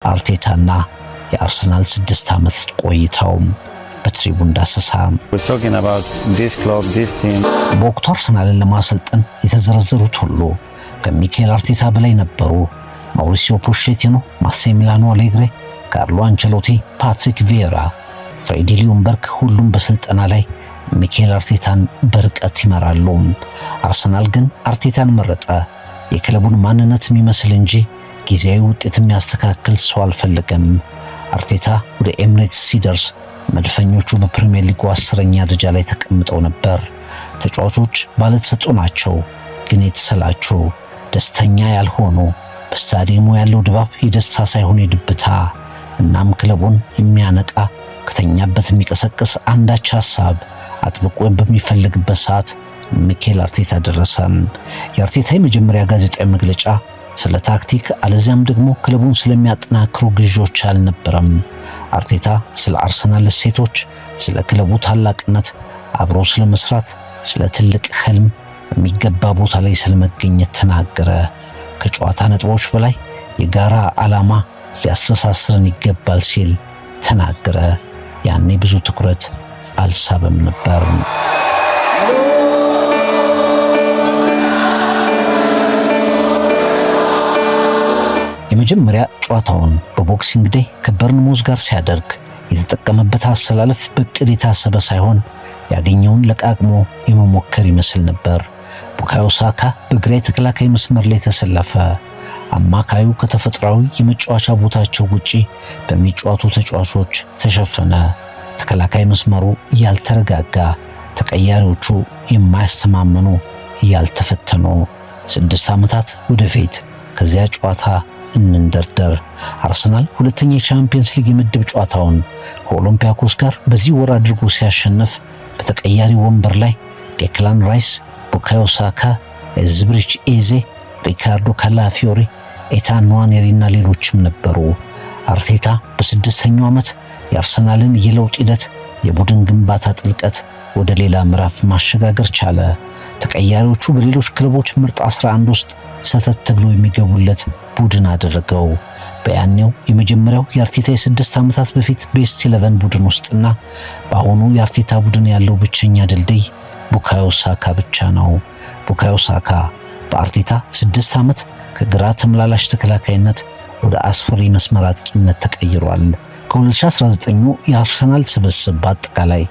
አርቴታና የአርሰናል 6 ዓመት ቆይታው በትሪቡን ዳሰሳ። We're talking about this club, this team. በወቅቱ አርሰናልን ለማሰልጠን የተዘረዘሩት ሁሉ ከሚኬል አርቴታ በላይ ነበሩ። ማውሪሲዮ ፖቼቲኖ፣ ማሲሚሊያኖ አሌግሪ፣ ካርሎ አንቸሎቲ፣ ፓትሪክ ቪዬራ፣ ፍሬዲ ሊዮንበርግ ሁሉም በስልጠና ላይ ሚኬል አርቴታን በርቀት ይመራሉ። አርሰናል ግን አርቴታን መረጠ። የክለቡን ማንነት የሚመስል እንጂ ጊዜያዊ ውጤት የሚያስተካክል ሰው አልፈለገም። አርቴታ ወደ ኤምሬትስ ሲደርስ መድፈኞቹ በፕሪሚየር ሊጉ 10ኛ ደረጃ ላይ ተቀምጠው ነበር። ተጫዋቾች ባለተሰጥኦ ናቸው፣ ግን የተሰላቹ፣ ደስተኛ ያልሆኑ፣ በስታዲየሙ ያለው ድባብ የደስታ ሳይሆን የድብታ። እናም ክለቡን የሚያነቃ፣ ከተኛበት የሚቀሰቅስ አንዳች ሐሳብ አጥብቆ በሚፈልግበት ሰዓት ሚኬል አርቴታ ደረሰ። የአርቴታ የመጀመሪያ ጋዜጣዊ መግለጫ ስለ ታክቲክ አለዚያም ደግሞ ክለቡን ስለሚያጠናክሩ ግዢዎች አልነበረም። አርቴታ ስለ አርሰናል እሴቶች፣ ስለ ክለቡ ታላቅነት፣ አብሮ ስለ መስራት፣ ስለ ትልቅ ህልም፣ በሚገባ ቦታ ላይ ስለመገኘት ተናገረ። ከጨዋታ ነጥቦች በላይ የጋራ ዓላማ ሊያስተሳስረን ይገባል ሲል ተናገረ። ያኔ ብዙ ትኩረት አልሳበም ነበር። የመጀመሪያ ጨዋታውን በ Boxing Day ከበርንሞዝ ጋር ሲያደርግ የተጠቀመበት አሰላለፍ በእቅድ የታሰበ ሳይሆን ያገኘውን ለቃቅሞ የመሞከር ይመስል ነበር። ቡካዮ ሳካ በግራ የተከላካይ መስመር ላይ ተሰለፈ። አማካዩ ከተፈጥሯዊ የመጫወቻ ቦታቸው ውጪ በሚጫወቱ ተጫዋቾች ተሸፈነ። ተከላካይ መስመሩ ያልተረጋጋ፣ ተቀያሪዎቹ የማያስተማምኑ፣ ያልተፈተኑ። 6 ዓመታት ወደፊት ከዚያ ጨዋታ እንንደርደር። አርሰናል ሁለተኛ የቻምፒየንስ ሊግ የምድብ ጨዋታውን ከኦሎምፒያኮስ ጋር በዚህ ወር አድርጎ ሲያሸንፍ በተቀያሪ ወንበር ላይ ዴክላን ራይስ፣ ቡካዮ ሳካ፣ ኤዝብሪች ኤዜ፣ ሪካርዶ ካላፊዮሪ፣ ኤታን ንዋኔሪ እና ሌሎችም ነበሩ። አርቴታ በስድስተኛው ዓመት የአርሰናልን የለውጥ ሂደት፣ የቡድን ግንባታ ጥልቀት ወደ ሌላ ምዕራፍ ማሸጋገር ቻለ። ተቀያሪዎቹ በሌሎች ክለቦች ምርጥ 11 ውስጥ ሰተት ብሎ የሚገቡለት ቡድን አደረገው። በያኔው የመጀመሪያው የአርቴታ የ6 ዓመታት በፊት best 11 ቡድን ውስጥና በአሁኑ የአርቴታ ቡድን ያለው ብቸኛ ድልድይ ቡካዮ ሳካ ብቻ ነው። ቡካዮ ሳካ በአርቴታ 6 ዓመት ከግራ ተመላላሽ ተከላካይነት ወደ አስፈሪ መስመር አጥቂነት ተቀይሯል። ከ2019 የአርሰናል ስብስብ በአጠቃላይ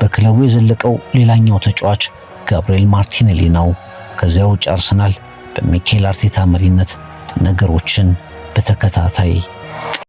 በክለቡ የዘለቀው ሌላኛው ተጫዋች ጋብርኤል ማርቲኔሊ ነው። ከዚያ ውጭ አርሰናል በሚኬል አርቴታ መሪነት ነገሮችን በተከታታይ